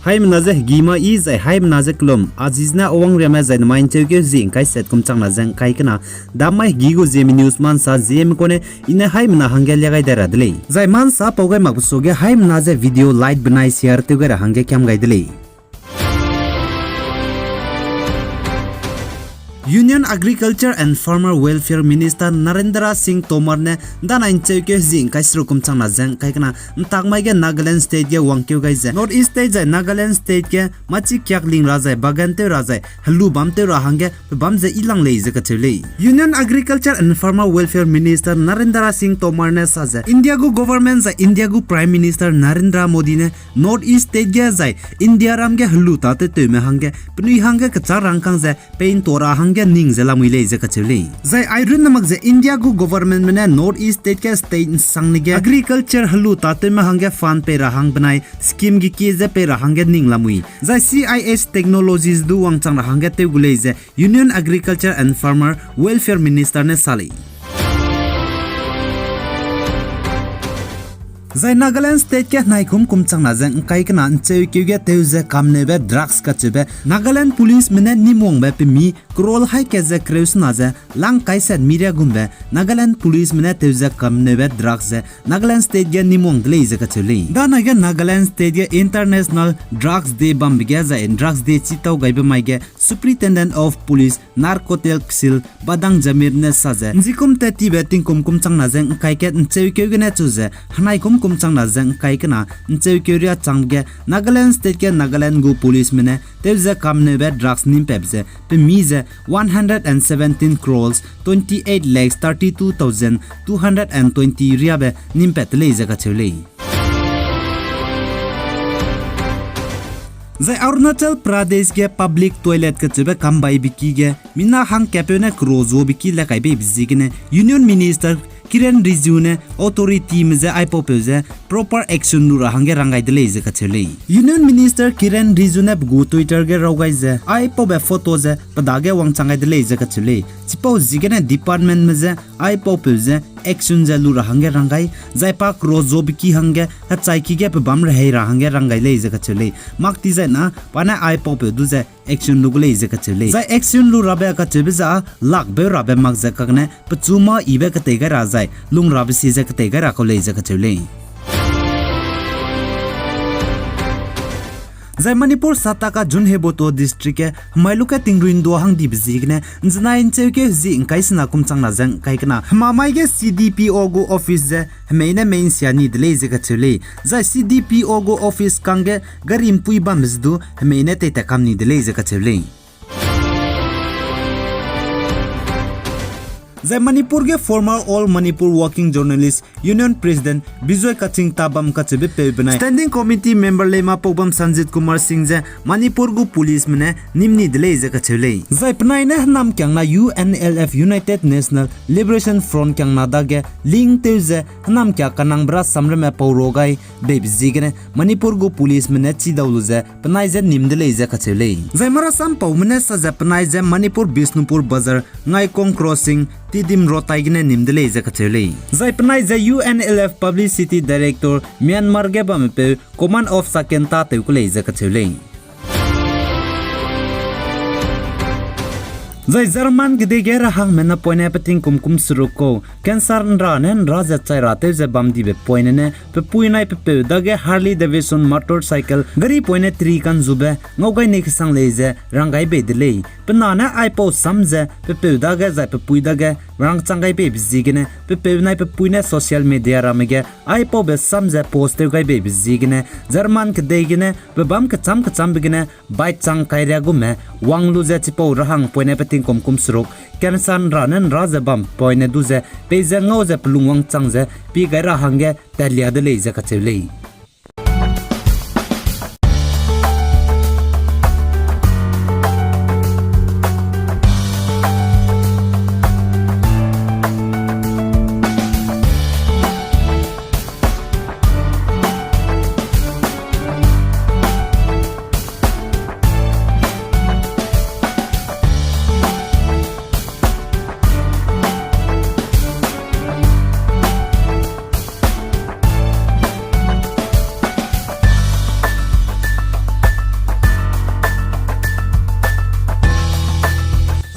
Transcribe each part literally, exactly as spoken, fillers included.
Haimena ze hegi ma i zai haimena ze kelum, a zi zene Awangriame zai namai ’ncheukeu zi ’ngkai set kum changna ze ’ngkai kena, dam mai hegi gu Zeme news ma ’nsa Zeme kune i ne haimena hangge lia gai dai ra de lei. Zai ma ’nsa pau gai makbe suage haimena ze video like benai share tew gai ra hangge kiam gai de lei. Union Agriculture and Farmer Welfare Minister Narendra Singh Tomar ne ’ndanai ’ncheukeu zi ’ngkai seruk kum changna ze ’ngkai kena ’ntak mai ge Nagaland State ge wangkeu gai ze North East State zai Nagaland State ge machi kiak ling ra zai bagan tew ra zai helu bam tew ra hangge pe bam ze i lang lei ze kacheu lei. Union Agriculture and Farmer Welfare Minister Narendra Singh Tomar ne sa ze India gu government zai India gu Prime Minister Narendra Modi ne North East State ge zai India ram ge helu tâ tewtewme hangge penui hangge kechâ rangkâng ze pei ’nto ra hangge ning ze lamui lei ze kacheu lei. Zai airun ne mak ze India gu governmentme ne North East State ge state ’nsangne ge agriculture helu tâtewme hangge fund pei ra hang benai scheme gekie ze pei ra hangge ning lamui, zai C I S technologies du wangchang ra hangge tew gu lei ze Union Agriculture and Farmer Welfare Minister ne sa lei. Zai Nagaland State ge henai kum kum changna ze ’ngkai kena ’ncheukeu ge tew ze kamneube drugs kacheube Nagaland policeme ne nimwangbe pemi crore hai kat ze kereu sena ze lang kai set mi riagumbe Nagaland policeme ne tew ze kamneube drugs ze Nagaland State ge nimwang de lei ze kacheu lei. Danai ge Nagaland State ge International Drugs Day bambe ge zai Drugs Day chitau gaibe mai ge Superintendent of Police Narcotic Cell Badang Jamir ne sa ze, ’nzikum tat tibe tingkum kum changna ze ’ngkai kat ’ncheukeu gene chu ze henai kum kum changna ze ’ngkai kena ’ncheukeu riâ changbe ge Nagaland State ge Nagaland gu policeme ne tew ze kamneube drugs nimpatbe ze pemi ze one hundred and seventeen crores twenty-eight lakhs thirty-two thousand two hundred and twenty riabe nimpat de lei ze kacheu lei. Zai Arunachal Pradesh ge public toilet kacheube kambaibe ki ge mina hangkatpeu ne crore zuabe ki le kai beibe ziegene Union Minister Kiren Rijiju ne authorityme je aipaupeu je proper action lu ra hangge rang gai de lei ze kacheu lei. Union Minister Kiren Rijiju ne pe gu Twitter ge raw gai ze aipaube photo ze pe dage wangchang gai de lei ze kacheu lei. Chipau ziegene departmentme je aipaupeu je action ze lu ra hangge rang gai, zai pa crore zuabe ki hangge hechaiki ge pe bam rehei ra hangge rang gai lei ze kacheu lei. Mak ti zai na pa ne aipaupeu du ze action lu gu lei ze kacheu lei. Zai action lu rabe kacheube ze â lakbeu rabe mak ze kakne pechu mâ yibe ketei gai ra zai lung rabe si ze ketei gai ra kau lei ze kacheu lei. Zai Manipur sataka Zunheboto District ge hemai luke tingrui ’ndua hangdibe ziegene ’nzenai ’ncheukeu zi ’ngkai sena kum changna ze ’ngkai kena hemamai ge C D P O gu office ze hemei ne mei ’nsia ni de lei ze kacheu lei. Zai C D P O gu office kangge gari ’mpui bambe ze du hemei ne teitat kam ni de lei ze kacheu lei. Zai Manipur ge former All Manipur Working Journalist Union President Bijoy Kaching Tabam kacheube peu benai Standing Committee member leima pau bam Sanjit Kumar Singh je Manipur gu policeme ne nîm ni de lei ze kacheu lei. Zai penai ne hênam kiangna U N L F, United National Liberation Front kiangna dage link tew ze hênam kia kanangbe rasam ramme pau ra gai beibe ziegene Manipur gu policeme ne chidau lu ze penai je nîm de lei ze kacheu lei. Zai marasampaume ne sa ze penai je Manipur Bishnupur Bazar, Ngaikong Crossing, Tiddim Road tai gene nîm de lei ze kacheu lei. Zai penai je U N L F Publicity Director Myanmar ge bamme peu Command of Sakenta tew ku lei ze kacheu lei. Zai German kedei ge rahangme napoine peting kum kum seruk kau cancer ’nra ne ’nra ze chai ra tew ze bam dibe poine ne pepui nai pepeu dage Harley Davidson motorcycle gari poine tri kanzube ngau gai nei kesang lei ze rang gai bei de lei. Pe na ne aipau sam ze pepeu dage zai pepui dage rangchang gai beibe ziegene pepeu nai pepui ne social media ramme ge aipaube sam ze post tew gai beibe ziegene German kedei gene pe bâm kechâm kechâmbe gene bike chang kairia gume wang lu ze chipau rahang poine peting kum kum seruk cancer ’nra ne ’nra ze bam poine du ze peize ngau ze pelung wangchang ze pie gai ra hangge tatlia de lei ze kacheu lei.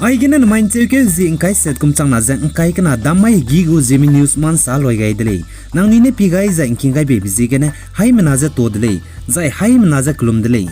Aigene nemai ncheukeu zie ngkai set kum changna ze ngkai kena dam mai hegi gu Zeme News ma nsa loi gai de lei. Nangnui ne pie gai zai ngking gai beibe ziegene haimena ze tuâ de lei, zai haimena ze kelum de lei.